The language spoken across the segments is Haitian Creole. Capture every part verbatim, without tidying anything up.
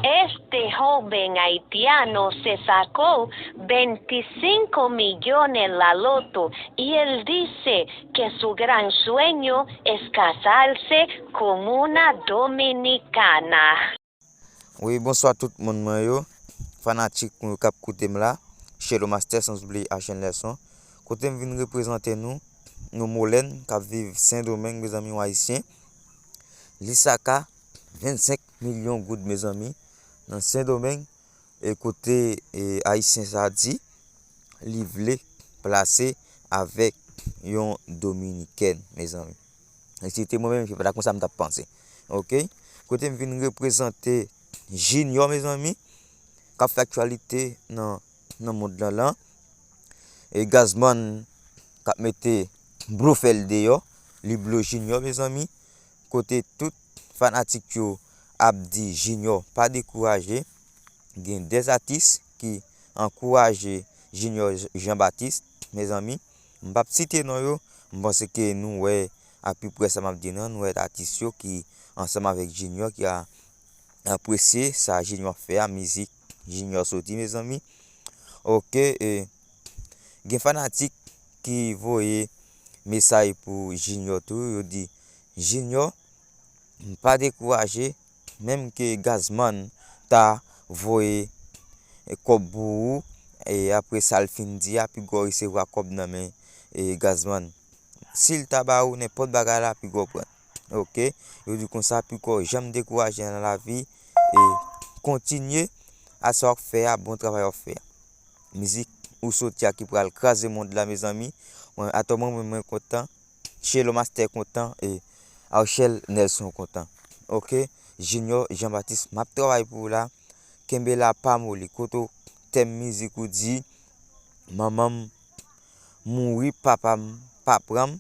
Este joven haitiano se sacó veinticinco millones la loto y él dice que su gran sueño es casarse con una dominicana. Wi, bonswa tout moun mwen yo. Fanatik mwen yo k ap koute m la. Shelo Master, Sans Oublier Archel Nelson. Kote m vin reprezante nou, nou Molèn k ap viv Sendomeng, mezanmi, yon Ayisyen. Li saka vennsenk milyon goud, mezanmi, nan Sendomeng. E kote e, Ayisyen sa di, li vle plase avèk yon Dominikèn, mezanmi. E si te mwen menm, se pa ta konsa m t ap panse. Oke? Kote m vin reprezante Junior, mezanmi, k ap fè aktyalite nan, nan mond lan lan. E Gazman k ap mete blo fè l deyò, li blo Junior, mezanmi. Kote tout fanatik yo ap di Junior pa dekouraje. Gen de atis ki ankouraje Junior Jean Baptiste, mezanmi. M p ap site non yo, m panse ke nou wè apiprè sa m ap di nan, nou wè atis yo ki ansanm avèk Junior ki a, apresye sa Junior fè a, mizik Junior soti, mezanmi. Oke, e, gen fanatik ki voye mesaj pou Junior tou, yo di, Junior, pa dekouraje, menm ke Gazman ta voye kòb pou ou, e apre sa l fin di a, piga w resevwa kòb nan men e Gazman. Si l ta ba ou nenpòt bagay la, piga w pran. Oke? Yo di konsa, piga w janm dekouraje nan lavi, e kontinye a sa w ap fè a, bon travay w ap fè a. Mizik ou soti a ki pral kraze mond la, mezanmi. Mwen, atò mwen, mwen, mwen kontan. Shelo Master kontan e Archel Nelson kontan. Oke? Junior Jean Baptiste, m ap travay pou ou la. Kenbe la, pa moli. Kote w tèm mizik ou di, manman m mouri, papa m pa pran m,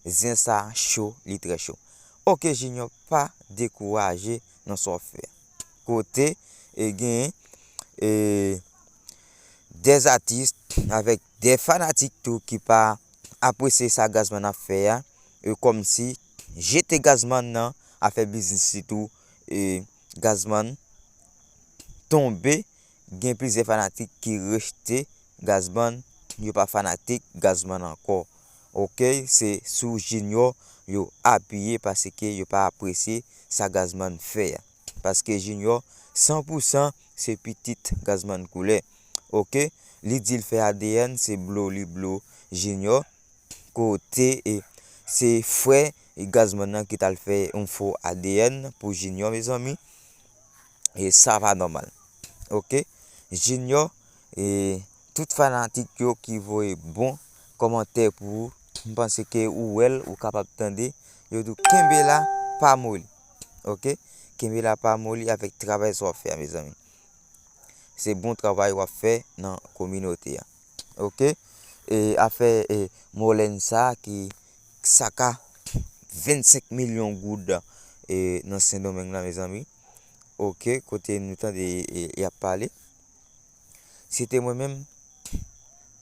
zen sa cho, li trè cho. Oke, Junior, pa dekouraje nan sa w ap fè. Kote, e gen, e, de atis avèk de fanatik tou ki pa apresye sa Gazman ap fè a, e kòmsi jete Gazman nan afè biznis li tou, e Gazman tonbe, gen plizyè fanatik ki rejte Gazman, yo pa fanatik Gazman ankò. Oke, se sou Junior yo apiye paske yo pa apresye sa Gazman fè a. Paske Junior, san pou san, se pitit Gazman koulè. Oke, li di l fè A D N, se blo li blo Junior. Kote e, se frè e Gazman nan ki t al fè yon fo A D N pou Junior, mezanmi. E sa pa nòmal. Oke? Junior, e tout fanatik yo ki voye bon kòmantè pou ou, m panse ke ou wè l, ou kapab tande. Yo di w kenbe la, pa moli. Oke? Kenbe la, pa moli avèk travay sa w ap fè a, mezanmi. Se bon travay w ap fè nan kominote a. Oke? E afè e Molèn sa a ki saka vennsenk milyon goud e nan Sendomeng la, mezanmi. Oke, kote nou tande e, y ap pale. Si te mwen menm,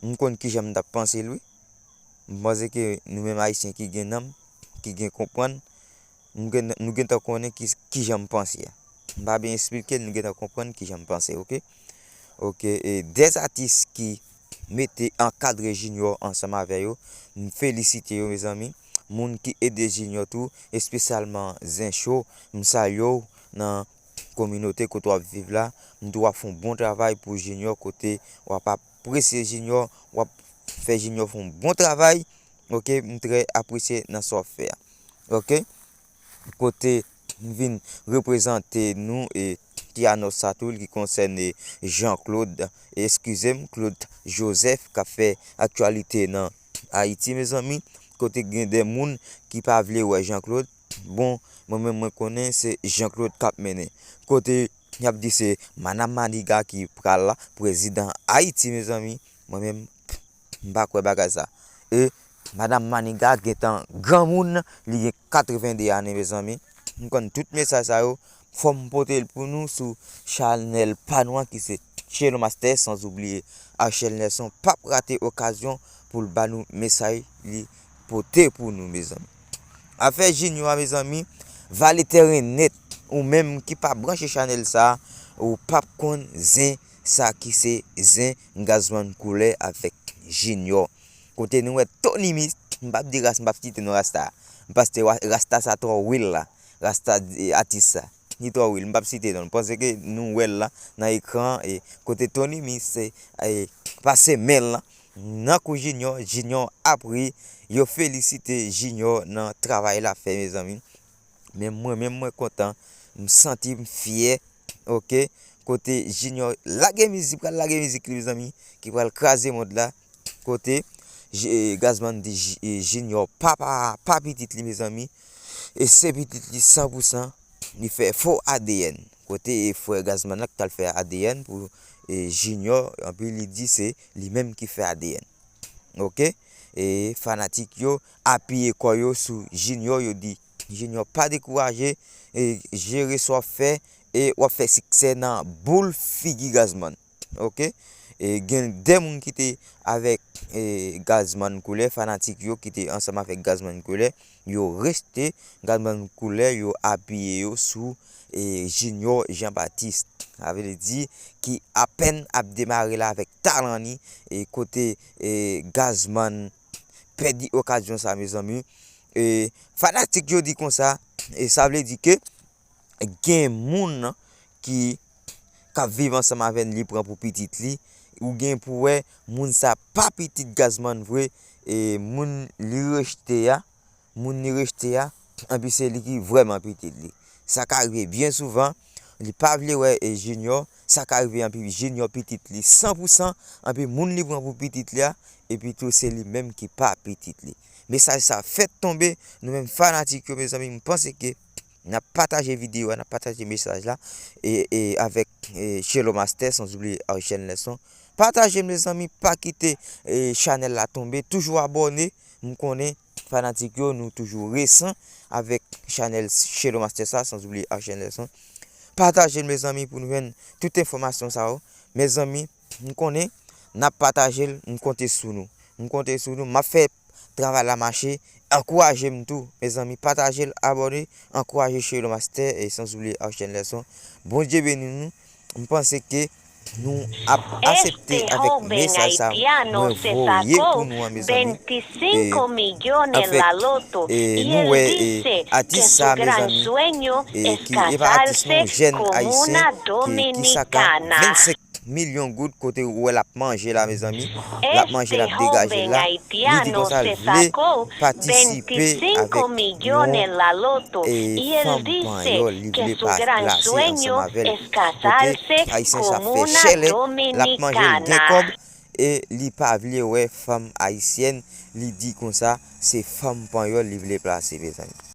m konn kijan m t ap panse l, wi. M panse ke nou menm Ayisyen ki gen nanm, ki gen konprann, nou gen, nou gentan konnen ki, kijan m panse a. M pa byen esplike l, nou gentan konprann kijan m panse, oke? Oke, e de atis ki mete ankadre Junior ansanm avè yo, m felisite yo, mezanmi. Moun ki ede Junior tou, espesyalman Zen Show, m salye w nan kominote kote w ap viv la. M di w ap fè yon bon travay pou Junior, kote w ap apresye Junior, w ap fè Junior fè yon bon travay. Oke, m trè apresye nan sa w ap fè a. Oke? Kote m vin reprezante nou e ti anons sa tou ki konsène Jean Claude, eskize m, Claude Joseph k ap fè aktyalite nan Ayiti, mezanmi. Kote gen de moun ki pa vle wè Jean Claude. Bon, mwen menm mwen konnen se Jean Claude k ap mennen. Kote y ap di se Madam Maniga ki pral prezidan Ayiti, mezanmi. Mwen menm, m pa kwè bagay sa. E Madam Maniga gentan granmoun, li gen katreven de ane, mezanmi. M konn tout mesaj sa yo, fò m pote l pou nou sou chanèl pa nou an ki se Shelo Master, sans oublier Archel Nelson. P ap rate okazyon pou l ba nou mesaj li pote pou nou, mezanmi. Afè Junior a, mezanmi, vale tèren nèt. Ou menm ki pa branche chanèl sa, ou p ap konn zen sa ki se zen Gazman Koulè avèk Junior. Kote nou wè Tony Mix, m p ap di ras, m p ap site non rasta. M panse rasta sa twò real la. Rasta, eh, atis sa. Li twò real, m p ap site non. M panse ke nou wè l la nan ekran, e kote Tony Mix, eh, eh, pase men l la nan kou Junior, Junior ap ri, yo felisite Junior nan travay l ap fè, mezanmi. Men mwen menm, mwen kontan, m santi m fyè, oke? Kote Junior lage mizik, pral lage mizik li, mezanmi, ki pral kraze mond la. Kote J-, eh, Gazman di J-, eh, Junior pa, pa, pa pitit li, mezanmi. E se pitit li san pou san, li fè fo A D N. Kote, eh, frè Gazman nan ki t al fè A D N pou, eh, Junior, anpi li di se li menm ki fè A D N. Oke? E fanatik yo apiye kò yo sou Junior, yo di, Junior, pa dekouraje, e jere sa w ap fè, e w ap fè siksè nan boul figi Gazman. Oke? E gen de moun ki te avèk, e, Gazman Koulè, fanatik yo ki te ansanm avèk Gazman Koulè, yo rejte Gazman Koulè, yo apiye yo sou, e, Junior Jean Baptiste. Sa vle di ki apèn ap demare la avèk talan li, e kote, e, Gazman pèdi okazyon sa, mezanmi. E fanatik yo di konsa, e sa vle di ke gen moun ki k ap viv ansanm avè n, li pran pou pitit li, ou gen pou wè moun sa pa pitit Gazman vre, e moun li rejte a, moun li rejte a, anpi se li ki vrèman pitit li. Sa ka rive byen souvan, li pa vle wè, e, Junior, sa ka rive anpi Junior pitit li san pou san, anpi moun li pran pou pitit li a, epi tou se li menm ki pa pitit li. Mesaj sa fèt tonbe, nou menm fanatik yo, mezanmi, m panse ke n ap pataje videyo a, n ap pataje mesaj la, e, e avèk, e, Chelo Master, sans oublier Arjen Lèson. Pataje, mezanmi, pa kite, e, chanèl la tonbe, toujou abòne, m konnen fanatik yo, nou toujou resan avèk chanèl Chelo Master sa, sans oublier Arjen Lèson. Pataje l, mezanmi, pou nou jwenn tout enfòmasyon sa yo. Mezanmi, m konnen n ap pataje l, m konte sou nou. M konte sou nou, m ap fè travay la mache. Ankouraje m tou, mezanmi, pataje l, abòne, ankouraje Chelo Master e sans oublier Arjen Lèson. Bondye beni nou. M panse ke nou ap aksepte avèk mesaj sa mwen voye pou nou an, mezanmi. E, anfèt, e, nou wè, e, atis sa, mezanmi, e, ki, e pa atis non, jèn ayisyen, ki, ki saka vennsenk milyon goud, kote ou wè l ap manje la, mezanmi. L ap manje, l ap degaje la. Li di konsa l vle patisipe avèk yon, e, fanm panyòl, li vle pa plase ansanm avè l. Kote ayisyen sa fè chèlè, l ap manje l gen kòb, e li pa vle wè fanm ayisyèn, li di konsa se fanm panyòl li vle plase, mezanmi.